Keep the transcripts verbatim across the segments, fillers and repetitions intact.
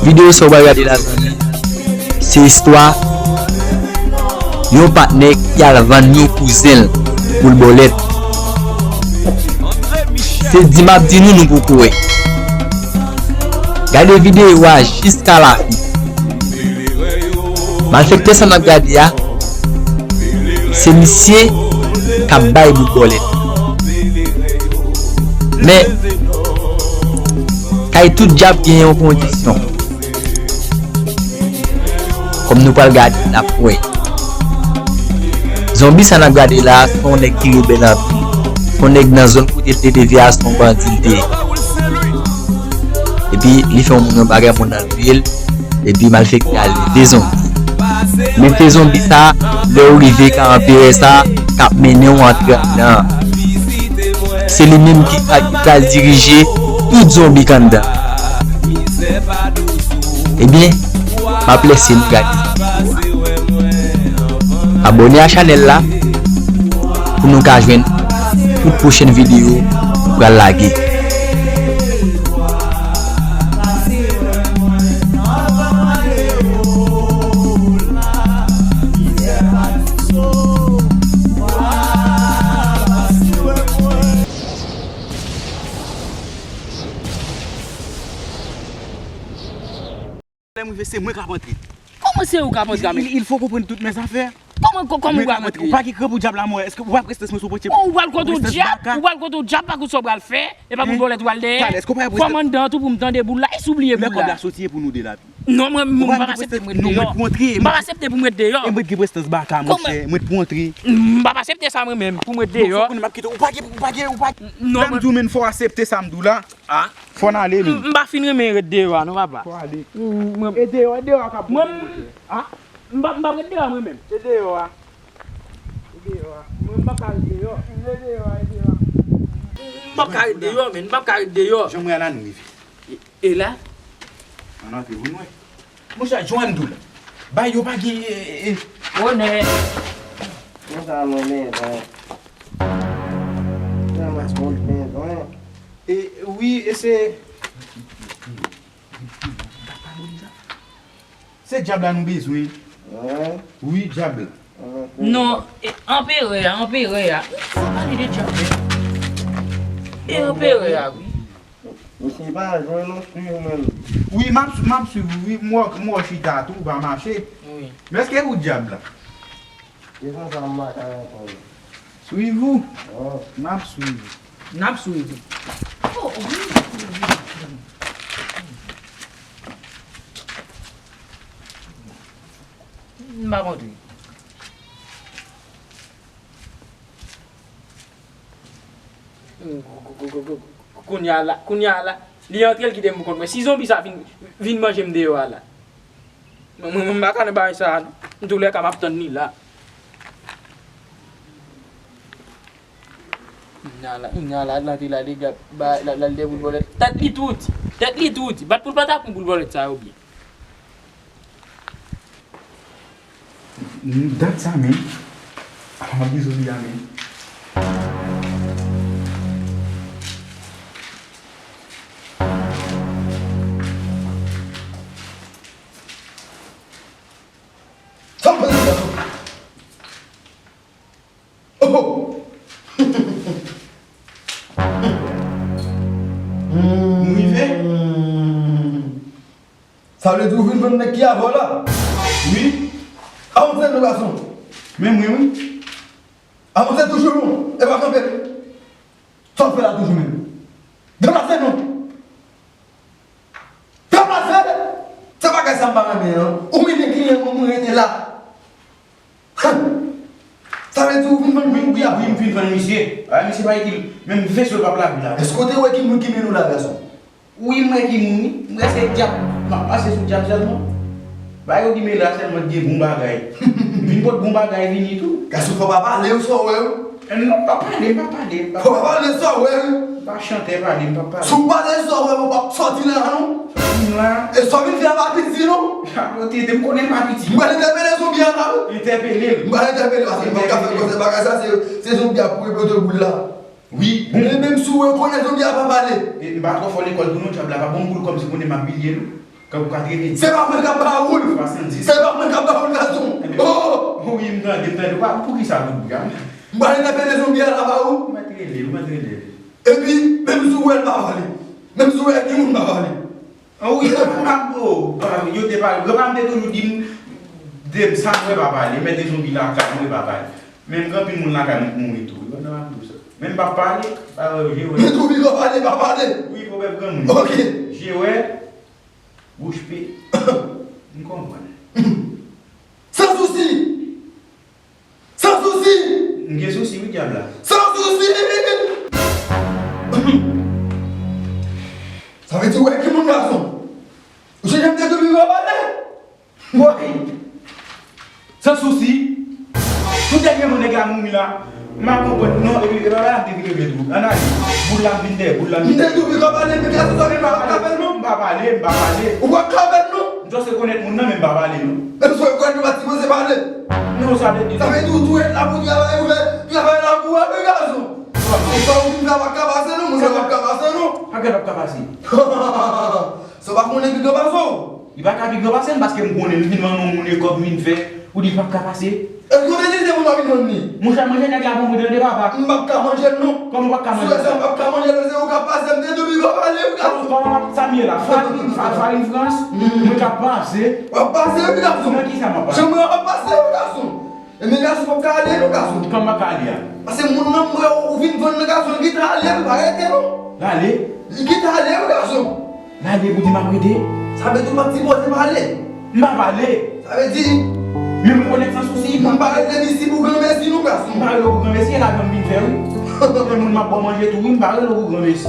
Videyo sa w pral gade la, zanmi, se istwa yon patnè ki al vann yon kouzen l pou l bòlèt. Se di m ap di nou, nou poko wè. Gade videyo a jiska lafen. Malfektè sa n ap gade a, se misye k ap bay bout bòlèt. Men, kay tout djab gen yon kondisyon. Kòm nou pral gade, n ap wè. Zonbi sa n ap gade la, se yon nèg ki rebèl anpil. Se yon nèg nan zòn kote l te leve a, se yon bandi l te ye. Epi, li fè yon moun yon bagay, moun nan touye l. Epi malfektè a leve zonbi. Men se zonbi sa, lè w rive ka anperè sa, k ap mennen w antre anndan an. Se li menm ki ka, ki pral dirije tout zonbi k anndan. Ebyen, m ap lèse nou gade. Abòne a chanèl la pou nou ka jwenn tout pwochèn videyo nou pral lage. Lè m rive, se mwen k ap antre. Kòman se ou k ap antre a, men? Il, il faut comprendre toutes mes affaires. Kòman, kò-, kòman ou pral antre? Ou pa gen kran pou dyab la, mwen. Èske ou pa prestans mwen sou pòtye? Bon, ou pral kote yon dyab, ou pral kote yon dyab, pa kout sa w pral fè, e pa pou bòlèt ou pral dèyè. Fò m anndan an tou pou m tande boul la, e si w bliye boul la? Lè kòb la soti, e pou nou de la. Non, mwen, mwen, m p ap aksepte pou m ret deyò. M p ap aksepte pou m ret deyò. E mwen gen prestans baka, monchè, mwen pou antre. M p ap aksepte sa, mwen menm, pou m ret deyò. Ou pa gen, ou pa gen, ou pa gen. Non, lè m di w, men, fò w aksepte sa m di w la. Ah. Fò n ale, men. M, m pa fin renmen ret deyò a, non, papa. Fò ale. E deyò, e deyò a k ap bon pou mwen. Ah. M pa, m p ap ret deyò a, mwen menm. E deyò a. E deyò a. Mwen, m p ap ka ret deyò. E deyò a, e deyò a. M p ap ka ret deyò, men. M p ap ka ret deyò. Jan mwen a la, nou rive. E, e la? Ann antre pou nou wè. Monchè, Joan Doul. Bay yo pa gen, e, e, e. Onè. Konsa, mwen, men, bon. Ramas mwen, men, bon. E, wi, e se, se dyab la nou bezwen. Wi, dyab la. Non, e, anperè a, anperè a. Sa pale de dyab la. E anperè a, wi. Misye pa jwenn ou swiv mwen. Wi, m ap, m ap swiv ou, wi, m wè, m wè w chita tou, ou pa mache. Wi. Men èske ou dyab la? Se konsa m pa ka reponn. Swiv ou? Wi. M ap swiv ou. N ap swiv ou. Oh, wi. M pa kontre. Kounye a la, kounye a la, li antre, l kite m pou kont mwen. Si zonbi sa vin, vin manje m deyò a la. Mwen, mwen, mwen pa ka nan bagay sa a, non. Antoulèka, m ap tann li la. Kounye a la, kounye a la, l antre la, li ap ba, la, la, l dèyè boul bòlèt. Tèt li tou di, tèt li tou di. Bat pou l pa ta pran boul bòlèt sa yo byen. Dat sa men. Ala m ap di zoli a men. Sa m fè nan gason? Oh! Nou rive? Sa vle di ou vin jwenn nèg ki avè w la? Wi. A, ou se nou gason? Men mwen, wi. A, ou se toujou nou? E pa kanpe. Sa w fè la toujou menm? Deplase nou! Deplase! Se bagay sa m pa renmen an. Ou mete kliyan mwen, mwen rete la. Sa vle di ou vin vann mwen, wi, ap vin, vin vann misye. A, misye pa itil. Menm veso l p ap lave la. Èske w te wè ki moun ki mennen w la, gason? Wi, m wè ki moun, wi. M wè se dyab. M ap pase sou dyab sèlman. Bagay yo ki mennen la sèlman gen bon bagay. Vin pot bon bagay vini tou. Gason, fò pa pale, ou sa w wè, wi. Non, m pa pale, m pa pale, m pa pale. Fò pa pale sa w wè, wi. M pa chantè pale, m pa pale. Si w pale sa w wè, w ap sòti la, non? Sòti la. E sa w vin fè a pa piti, non? Sa w te di m konnen l pa piti. M pral entèpele zonbi a la, wi. Entèpele l. M pral entèpele, paske m p ap ka fè kòmsi bagay sa, se, se zonbi a pou repote boul la. Wi, bon. Men menm si w rekonèt zonbi a pa pale. E, m pa twò fò lekòl tou non, dyab la pa bon pou l kòmsi konnen m ap pilye nou. Kan ou ka trete Se pa mwen k ap ba ou l. Swasanndis. Se pa mwen k ap ba ou l, gason. Ebyen, oh! Wi, m tande, m tande. Ou pa, poukisa tout bri a? M pral entèpele zonbi a la ba ou. Ou mèt rele l, ou mèt rele l. Epi, menm si w wè l pa pale. Menm si w wè gen moun pa pale. Oh, wi, granpa m, oh, pa, yo te pale. Granpa m te toujou di m, de, sa m wè pa pale. Mèt gen zonbi lakay mwen pa pale. Men m gen anpil moun lakay mwen k mouri tou. Wi, pandan m ap di w sa. Men m p ap pale, pa, je wè. Men tou pi granpa pale, pa pale. Wi, pwoblèm granmoun. Ok. Je wè, bouch pe. M konprann. San sousi! San sousi! M gen sousi wi, dyab la. San sousi! Sa vle di w wè ki moun, gason? Ou sonje m te di w pi gwo pale? Woy! San sousi! Tout dènyèman nèg la mouri la. M pa konprann non, epi e pa bagay la m te vin rele tou. Ann ale. Boul la m vin dèyè, boul la m vin dèyè. M te di w pi gwo pale, men gason, sa vle di w pa ka fè l non? M pa pale, m pa pale. Ou pa ka fè l non? M just rekonèt moun nan, men m pa pale non. Menm si w rekonèt nou pa t sipoze pale. Non, sa vle di. Sa vle di w tou ret la pou travay, ou fè travay labou a, wi gason. E sa w vin fè a p ap ka pase non, moun nan p ap ka pase non. Sa k ap ka pase? Sa w pa konnen pi gran pase w? Li pa ka pi gran pase m, paske m konnen m vin vann yon moun e kòb m vin fè, ou di l p ap ka pase. Èske w te di se pou m pa vin vann li? Monchè, manje nèg la pou mwen tande, papa. M p ap ka manje l non. Kòman w p ap ka manje l? Sou sa, m p ap ka manje l, se ou k ap pase, m te di w pi gwo pale, wi gason. Kòman w ap, sa m ye la? Farin, fa-, farin frans, mwen k ap pase. W ap pase, wi gason. Nan ki sa m ap pase? Jan mwen w ap pase, wi gason. Ebyen, gason, w p ap ka ale non, gason. Kòman m pa ka ale a? Paske moun nan, mwen, ou vin vann nan, gason, li kite ale, li pa rete non. L ale? Li kite ale, wi gason. L ale pou di m ap rete. Sa vle di w pa t sipoze pale. M pa pale. Sa vle di. Men m rekonèt San Sousi. M pa rele misye pou granmesi non, gason. M pa rele w pou granmesi, e lajan m vin fè wi. Men moun m ap ba w manje tou wi, m pa rele w pou granmesi.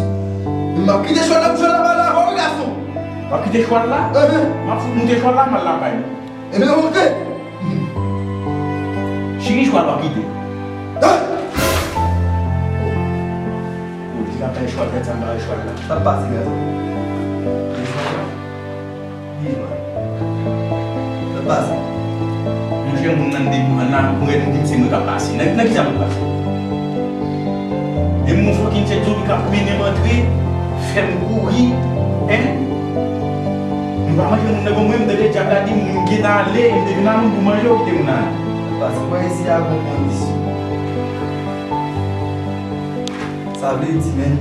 M ap kite chwal la pou chwal la pale avè w wi, gason. W ap kite chwal la? Enhen. M ap fout moute chwal la, m al lakay mwen. Ebyen, oke. Chiri chwal w ap kite. Ah! Ou di l ap bay chwal, gad sa m bay chwal la. Sa k pase, gason? Li chwal la. Li chwal. Sa k pase? Monchè, moun nan depi ann la, mwen di m se mwen k ap pase. Nan, nan ki sa m ap pase? E m yon fokin tchèt zonbi k ap mennen m antre, fè m kouri, en? Nou pa manje moun nan, bon, mwen, m tande dyab la di m, moun gentan ale, e m te vin a moun pou manje, ou kite moun ale. Paske mwen isi a gon kondisyon. Sa vle di, men,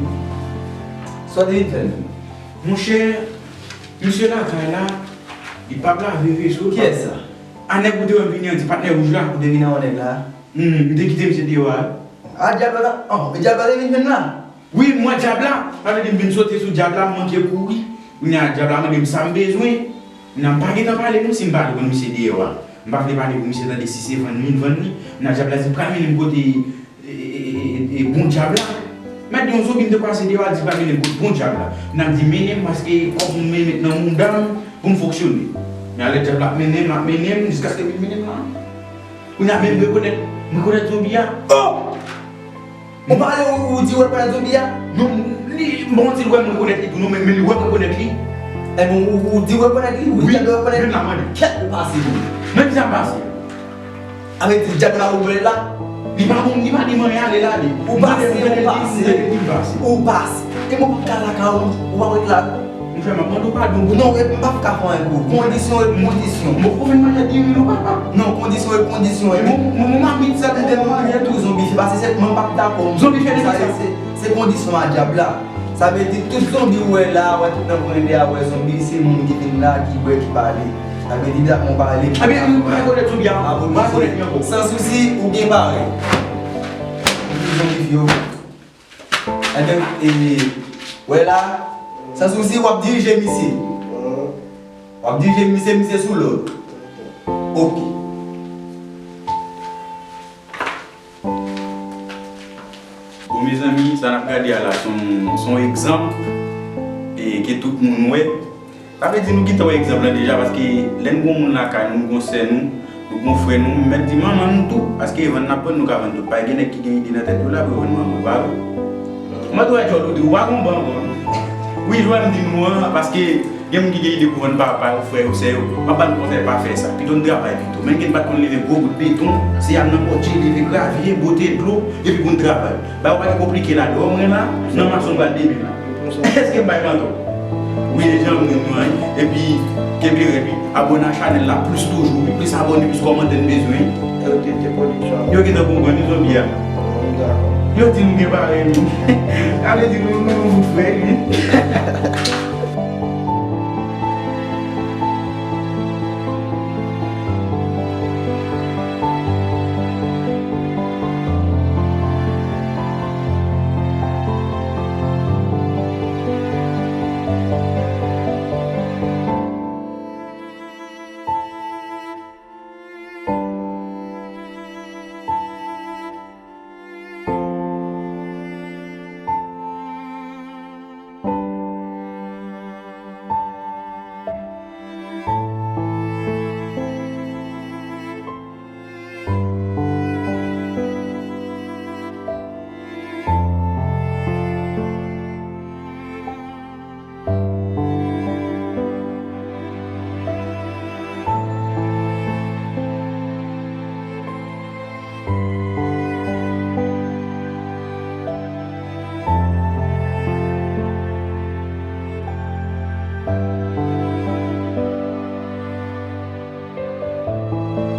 sa w te vin fè menm? Monchè, misye lakay la, li p ap lave veso. Kiyès sa? A nèg ou te wè m vini an, ti patnè wouj la. Ou te vin a wè nèg la? Hmm, m te kite misye deyò a. A dyab la, oh, dyab la te vin jwenn la? Wi, m wè dyab la. Sa vle di m vin sote sou dyab la, m manke kouri. Kounye a dyab la mande m sa m bezwen. Kounye a m pa gentan pale non, si m pale konn misye deyò a. M pa vle pale pou misye tande, si se vann li, m vann li. Kounye a dyab la di l pral mennen m kote, e, e, e, e, e, bon dyab la. M ap di yon zonbi m te kwase deyò a, di l pral mennen m kote bon dyab la. Kounye a m di mennen m paske kòb mwen met nan mouda m pou m fonksyone. Men alè dyab la ap mennen m, l ap mennen m, jiskaske l vin mennen m la. Kounye a menm m rekonèt, m rekonèt zonbi a. Oh! Ou pale, ou, ou di w rekonèt zonbi a? Non, li, m pa konn si l wè m rekonèt li tou non, men, men li wè m rekonèt li. Ebyen, ou, ou di w rekonèt li? Ou di w rekonèt li? Wi, men la mande. Kèt ou pase wi. Men ki sa m pase? Avè di dyab la ou wè la? Li pa bon, li pa di m anyen, ale l ale. Ou pase, ou pase. Ou pase. E mwen pa ka lakay ou, ou pa ret la. Monchè, m ap mande w padon. Non, e m p ap ka fè anyen pou ou. Kondisyon e kondisyon. M poko fè manje diri non, papa. Non, kondisyon e kondisyon. E mwen, mwen, mwen, m ap di sa, mwen manje tou zonbi fè, paske se mwen p ap dakò. Zonbi fè de sa, se, se kondisyon a dyab la. Sa vle di tout zonbi ou wè la, wè tout nan pwende a, wè zonbi, se moun ki vin la, ki bwè, ki pale. Sa vle di dat mwen pale. Ebyen, mwen rekonèt zonbi a. Mwen rekonèt li ankò. San sousi, ou byen pare. Tout zonbi fè yo. Ebyen, e, wè la, San Sousi, w ap dirije misye. W ap dirije misye, misye sou lòd. Ok. Bon, mezanmi, sa n ap gade a la, se yon, se yon egzanp, e, ke tout moun wè. Sa vle di nou gentan wè egzanp lan deja, paske lè n gon moun lakay nou, n gon sè nou, nou gon frè nou, m mèt di manman nou tou, paske vann n ap vann, nou ka vann tout. Pa gen nèg ki gen ide nan tèt yo la pou yo vann manman yo, pa vre? Mwen tou wè djòl ou di ou pa gon ban ankò non. Wi, jwa m di nou an, paske gen moun ki gen ide pou vann papa yo, frè yo, sè yo. M ap ba n konsèy, pa fè sa. Pito n travay pito. Menm ke n pa t konn leve gwo bout beton, se al nan pòtye, leve gravye, bwote dlo, epi pou n travay. Bagay yo pa gen konplike ladan. Wè mwen la, nan mason m pral demen la. Èske m bay manti? Wi, e jan m di nou an, wi. Epi, kenbe rèd, wi. Abòne a chanèl la plis toujou, wi. Plis abòne, plis kòmantè n bezwen. L T T Production. Yo gentan konprann, wi, zonbi a. Yo di nou gen parèy, wi. Sa vle di nou, nou, nou bout frè, wi.